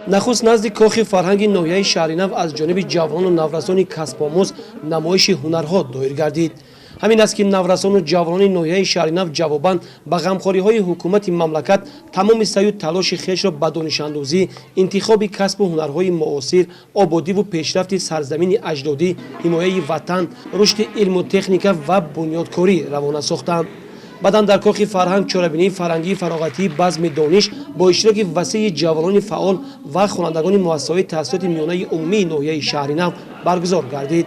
Нахуст назди кохи фарҳанги ноҳияи Шаҳринав аз ҷониби ҷавонону наврасони касбомӯз намоиши ҳунарҳо доир гардид. Ҳамин аст, ки наврасону ҷавонони ноҳияи Шаҳринав ҷавобан ба ғамхориҳои ҳукумати мамлакат тамоми саъю талоши хешро ба донишандозӣ, интихоби касбу ҳунарҳои муосир, ободиву пешрафти сарзамини аҷдодӣ, ҳимояи ватан, рушди илму техника ва бунёдкорӣ равона сохтанд. Баъдан дар кохи фарҳанг чорабинии фарҳангии фароғатии базми дониш бо иштироки васеи ҷавонони фаъол ва хонандагони муассисаҳои таҳсилоти миёнаи умумии ноҳияи Шаҳринав баргузор гардид.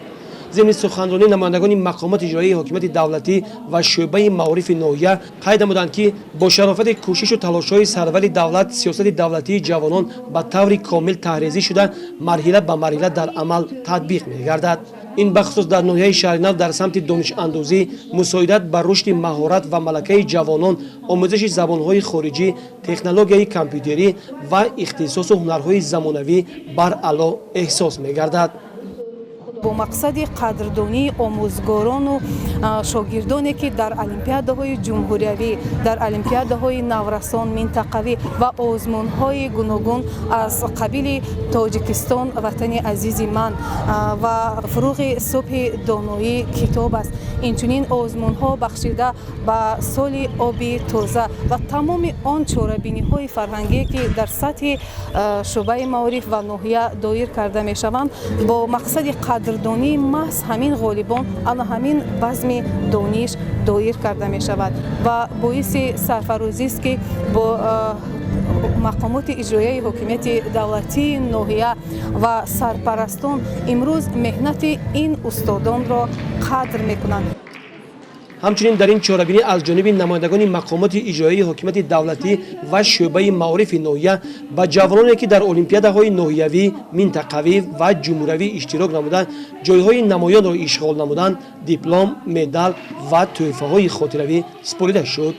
Зимни суханронӣ намояндагони мақомоти иҷроияи ҳокимияти давлатӣ ва шӯъбаи маорифи ноҳия қайд намуданд, ки бо шарофати кӯшишу талошҳои сарвари давлат сиёсати давлатии ҷавонон ба таври комил таҳрезӣ шуда, марҳила ба марҳила дар амал татбиқ мегардад. Ин бахусус дар ноҳияи Шаҳринав дар самти донишандозӣ, мусоидат ба рушди маҳорат ва малакаи ҷавонон, омӯзиши забонҳои хориҷӣ, технологияи компютерӣ ва ихтисосу ҳунарҳои замонавӣ баръало эҳсос мегардад. Бо мақсади қадрдонии омӯзгорону шогирдоне, ки дар олимпиадаҳои ҷумҳуриявӣ, дар олимпиадаҳои наврасон, минтақавӣ ва озмунҳои гуногун аз қабили Тоҷикистон ватани азизи ман ва фуруғи субҳи доноӣ китоб аст, инчунин озмунҳо бахшида ба соли оби тоза ва тамоми он чорабиниҳои фарҳангие, ки дар сатҳи шӯъбаи маориф ва ноҳия доир карда мешаванд, бо мақсади қадрдонии маҳз ҳамин ғолибон ана ҳамин базми дониш доир карда мешавад. Ва боиси сарфарозист, ки бо мақомоти иҷроияи ҳокимияти давлатии ноҳия ва сарпарастон имрӯз меҳнати ин устодонро қадр мекунанд. Ҳамчунин дар ин чорабинӣ аз ҷониби намояндагони мақомоти иҷроияи ҳокимияти давлатӣ ва шӯъбаи маорифи ноҳия ба ҷавононе, ки дар олимпиадаҳои ноҳиявӣ, минтақавӣ ва ҷумҳуриявӣ иштирок намуданд, ҷойҳои намоёнро ишғол намуданд, диплом, медал ва тӯҳфаҳои хотиравӣ супорида шуд.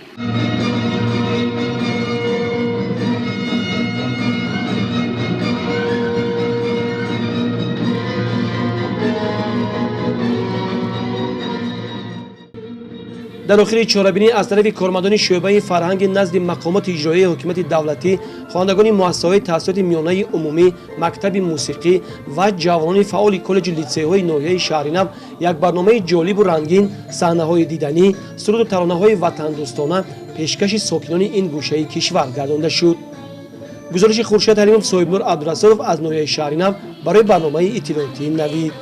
Дар охири чорабинӣ аз тарафи кормандони шӯъбаи фарҳанги назди мақомоти иҷроияи ҳокимияти давлатӣ, хонандагони муассисаҳои таҳсилоти миёнаи умумӣ, мактаби мусиқӣ ва ҷавонони фаъоли коллеҷу литсейҳои ноҳияи Шаҳринав як барномаи ҷолибу рангин, саҳнаҳои диданӣ, суруду таронаҳои ватандӯстона пешкаши сокинони ин гӯшаи кишвар гардонда шуд. Гузориши Хуршед Ҳалимов, Соҳибнур Абдурасулов аз ноҳияи Шаҳринав барои барномаи иттилоотии Навид.